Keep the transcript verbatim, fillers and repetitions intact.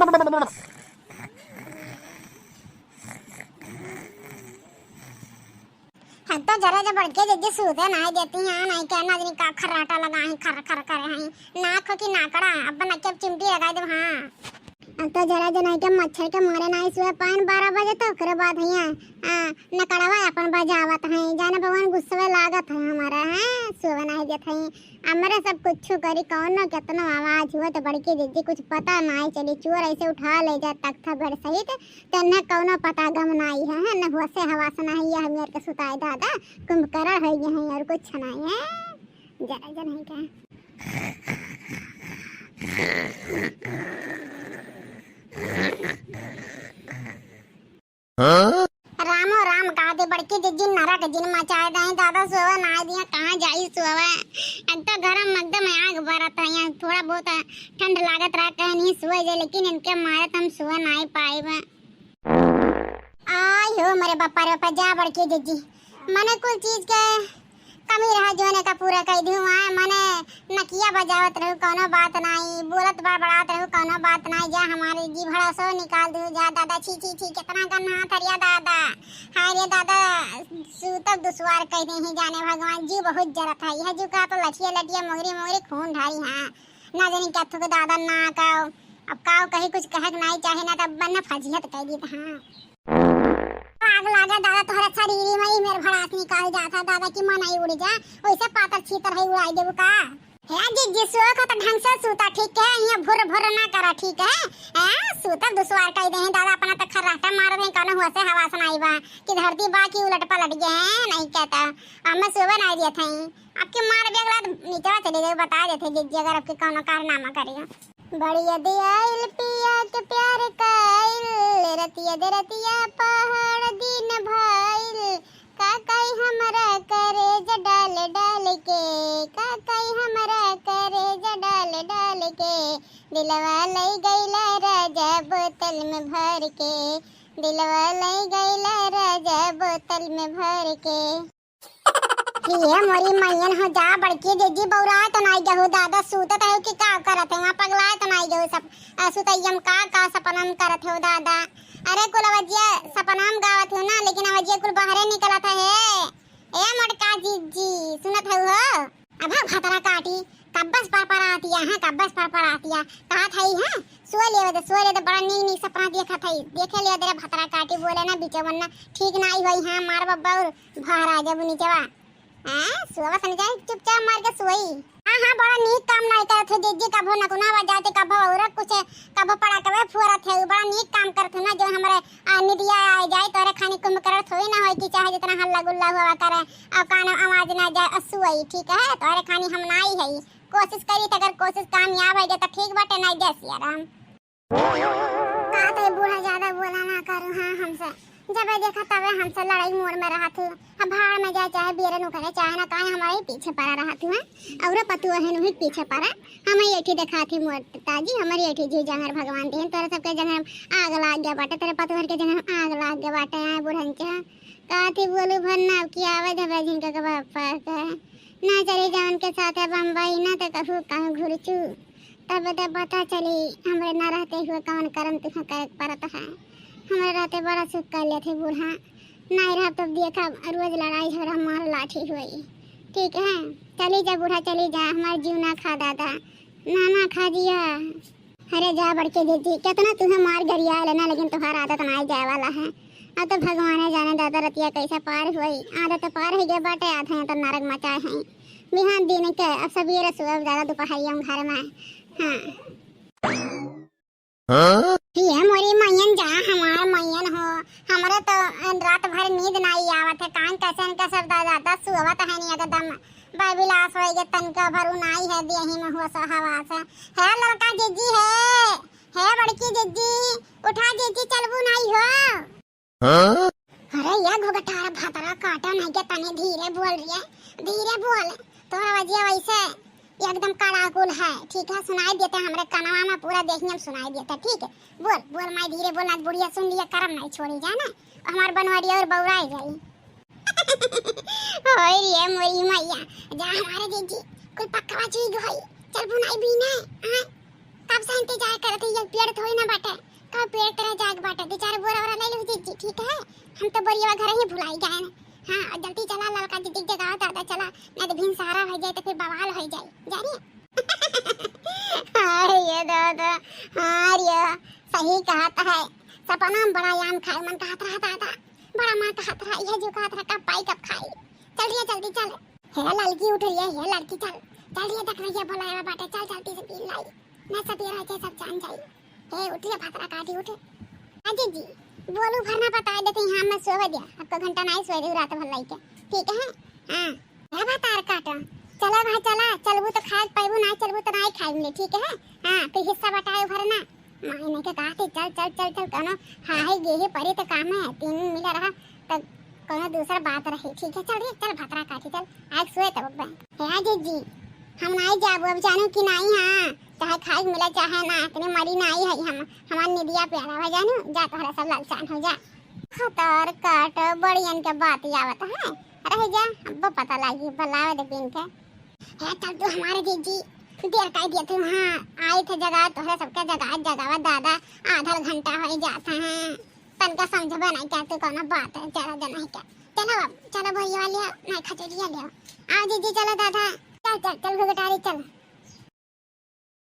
हम तो जरा जब बड़के जिज्जी सूते नाई देती हैं, नाई कहना जनी का खर्राटा लगा है, खर खर करे हैं, नाक हो कि नाकड़ा, अब बना के अब चिमटी लगाई देब, हाँ। अब तो जरा जनाई के मच्छर के मारे नाई सुए पाइन बारह बजे तो ओकरे बाद हियाँ, आ, नकड़वा अपन बजावत हैं, जाने भगवान गुस्सवे लागत है हमारा, हैं, सुए नाई देत हैं। हमरे सब कुछ करी, कौनो केतनो आवाज हुआ तो बड़की जिज्जी कुछ पता नाई चली, चोर ऐसे उठा ले जा तख्ता बेड सहित, तेन्हे कौनो पता गम नाई है, है न होसे हवास नाई है, हमियर के सुताए दादा, कुंभकर्ण है ये हैं और कुछ नाई है, जरा जन है क्या। रामो राम कहा दे, बड़की जिज्जी नरक जिन मचाए दे, दादा सोवे ना दिया, कहाँ जाई सोवे। एक तो घर में एकदम आग बरत है, यहाँ थोड़ा बहुत ठंड लागत रहा, कहीं नहीं सोए जाए, लेकिन इनके मारे तो हम सोए ना ही पाए। आई हो मोरे बापा रे बापा, जा बड़की जिज्जी, मने कुल चीज के कमी रहा, जोने का पूरा कई दिहु। आए मने नकिया बजावत रहू, कौनो बात नाई, बोलत बड़बड़ात रहू, कौनो बात नाई। जा हमारे जी भड़ासो निकाल दिहु, जा दादा, छी, छी, छी, कितना गन्ना थरिया दादा, हाय रे दादा, सूतब दुश्वार कई देही जाने भगवान, जी बहुत जरत है, यह जू का तो लठिया लठिया, मोगरी मोगरी, खून ढारी, हाँ, ना जानी क्या थुक दादा ना का, अब का कही, कुछ कहक नाई चाहे ना, तब बन्ना फजीहत कह दी, हाँ। आग लागे दादा, तोहरे शरीर में ही मेर भड़ास निकाल जात है दादा, कि मन आई उड़ जा, वैसे पातर छीतर है उड़ाई देबू का? हे जिज्जी, सोख तो ढंग से सूता, ठीक है? यहाँ भुर भुर ना करा, ठीक है? हैं? सूता दुश्वार कई दे हैं दादा, अपना तो खर्राटा मार दे, कौनो हुआ से हवास नाई बा, कि धरती बा कि उलट पलट गए हैं, नहीं कहता। अब मैं सोवे नाई दिया था, आपके मार बेगला तो नीचे चले जाओ, बता देते जिज्जी, अगर आपके कौनो कारनामा करेगा। बड़ी याद आइल पिया के प्यार कइल, रतिया दे रतिया पहाड़ दिन भइल, का कही हमरा करेज डाल डाल के, का कही हमरा करेज डाल डाल के, दिलवा लई गइला राजा बोतल में भर के, दिलवा लई गइला राजा बोतल में भर के। ये मोरी मैयन हो जा, बड़की जिज्जी बौराए तो नाई गहू दादा, सूतत है कि का करत है, वहाँ पगलाए तो नाई गहू सब, आ, सुतैया में का, का सपना में करत हो दादा। अरे कुल अवजिया सपना में गावत हो ना, लेकिन अवजिया कुल बाहरे निकलत है। ए मोटका जिज्जी, सुनत है हो? अब भतरा काटी, कब्बस पर पर आतिया है, कब्बस पर पर आतिया। कहत है, हैं? सोए लेवे दे, सोए लेवे दे, बड़ा नीक नीक सपना देखत है। देखे लेवे दे रे भतरा काटी, बोले ना बीचे वरना ठीक नाई होई, हाँ, मार बब्बा और बाहर आ जाबू नीचवा। हैं? सोवा सन जाए, चुपचाप मार के सोई। हाँ, हाँ, बड़ा नीक काम नाई करत हो जिज्जी, कभो नकुना बजाते, कभो और कुछ, कभो पड़ाकवे फोरत है, बड़ा नीक काम करत हो ना, जो हमरे, आ, निदिया आ जाए, तोरे खानी कुंभकर्ण थोड़ी ना होई कि चाहे जितना हल्ला गुल्ला हुआ करे, और कान में आवाज ना जाए, और सोई, ठीक है? तोरे खानी हम नाई है, कोशिश करी त अगर कोशिश कामयाब हो जाए तो ठीक बाटे, नाई जय सिया राम। का तो ये बूढ़ा ज्यादा बोला ना करू, हाँ, हमसे जब देखा तबे हमसे लड़ाई मोड़ में रहत हूँ। अब भाड़ में जाए, चाहे बीरन उखड़े, चाहे ना काहे, हमारे ही पीछे पड़ा रहत हूँ, हाँ? और पतुआ है, वही पीछे पड़ा। हम ये ठी देखा थी मोर ताजी, हमारी ये ठी जी जंगर भगवान देन, तोरे सबके जंगर आग लाग गया बाटे, तेरे पतुहर के जंगर आग लाग गया बाटे, आए बुढ़न के। का थी बोलू भर ना की आवे जब जिनका के बापा का। ना चली जा उनके साथे बम्बई, ना तो कहू कहूँ घुरचू। तब तो पता चली, हमरे ना रहते हुए कौन करम तुहे करे के पड़त है। हमरे रहते बड़ा सुख कर लेते बूढ़ा। नाई रहब तब देखब, रोज लड़ाई झगड़ा, मार लाठी होई। ठीक है, चली जा बूढ़ा, चली जा, हमार जीव ना खा दादा, ना, ना खा जिया। अरे जा बड़के जिज्जी, केतना तुहे मार गरिया लेना, लेकिन तुहार आदत ना जाए वाला है। अब तो भगवान जाने दादा रतिया कैसे पार होई। आदत पार हो गया बाटे, आधा तो नरक मचाए हैं। बिहान दिन के अब सवेरे सुबह ज्यादा दोपहरिया में घर में। हाँ। हाँ? ये मोरी मैयन जा, हमार मैयन हो, हमरे तो रात भर नींद नाई आवत है। कान कैसे इनका सब दादा, दादा सुअवत है नहीं एकदम। बाबिलास होई गे, तनका भरू नाई है देही में हुआ सा हवास है। हे ललका जिज्जी हे, हे बड़की जिज्जी, उठा जिज्जी, चलबू नाई हो। हाँ? अरे ये घुघटार भतरा काटा नहीं के तनी धीरे बोल रही है, धीरे बोल। तोरा वजिया वैसे एकदम कड़ाकुल है, ठीक है, सुनाई देते हमरे कनवा में पूरा देहिया में सुनाई देते, ठीक है। बोल, बोल माई, धीरे बोल, आज बुढ़िया सुन लिया, करम नहीं छोड़ी जाना, हमार बनवारी और बौराई जाई। होय रे मोरी मैया, जा हमारे दीदी, कुल पकवा चुई गई, चल बुनाई बीने, हाँ? कब से इंतजार करत है, ये पेड़ थोड़ी ना बाटे, कब पेड़ तरे जाग बाटे, दो चार बोरा वोरा ले लो जीजी, ठीक है? हम तो बोरिया घर ही भुलाई गए हैं। हाँ, और जल्दी चला, ललका दीदी के जगावा दादा, चला, नहीं तो भिनसारा हो जाए तो फिर बवाल हो जाए, जा रही है? अरे ये दादा, हाँ रे, सही कहत है, सपना में बड़ा आम खाए मन कहत रहा दादा, बड़ा मन कहत रहा, यह जो कहत रहा कब पाई कब खाई। चल रही है, जल्दी चल। हे ललकी उठ रही है, हे लड़की चल, चल रही है, देख रही है, बोला बाटे, चल जल्दी से बीन लाई, ना सब ये रह जाए, सब जान जाई। हे उठ रही है, भतरा काटी उठ। हाँ जीजी, बोलू भरना बताए देते, यहाँ मैं सोवे दिया, आपको घंटा नहीं सोए दे रात भर लाई के, ठीक है? हाँ। हे भतार काटो, चला भाई चला, चलबू तो खाए पाइबू, ना चलबू तो ना खाए मिले, ठीक है? हाँ, फिर हिस्सा बटाए भरना। माई ने के कहा थी, चल चल चल चल, कौनो हाय गेहे परी तो काम है, तीन मिला रहा तो कौनो दूसर बात रही, ठीक है? चल रे चल, भतरा काटी चल, आज सोए तब बे। हे जीजी, हम नहीं जाबू, अब जानू कि नहीं, हाँ, चाहे खाए मिला चाहे ना, इतने मरी नहीं है हम, हमार निदिया प्यारा हो जानू, जा तोहरा सब लालचान हो जा। भतार काटो, बड़ियन के बात आवत है, रह जा, अब पता लागी, बुलावे दे बीन के। हे चल तू हमारे जीजी, देर काहे दिया तू, हाँ, आई थे जगा, तोहरे सबके जगा, जगावा दादा, आधा घंटा हो जाता है, तनका समझबा नहीं क्या तू, कौनो बात है, चला जना है क्या? चलो अब, चलो भैया वाले, नहीं खजूरिया ले आओ। आओ जीजी, चलो दादा, चल चल चल घुघटारी चल।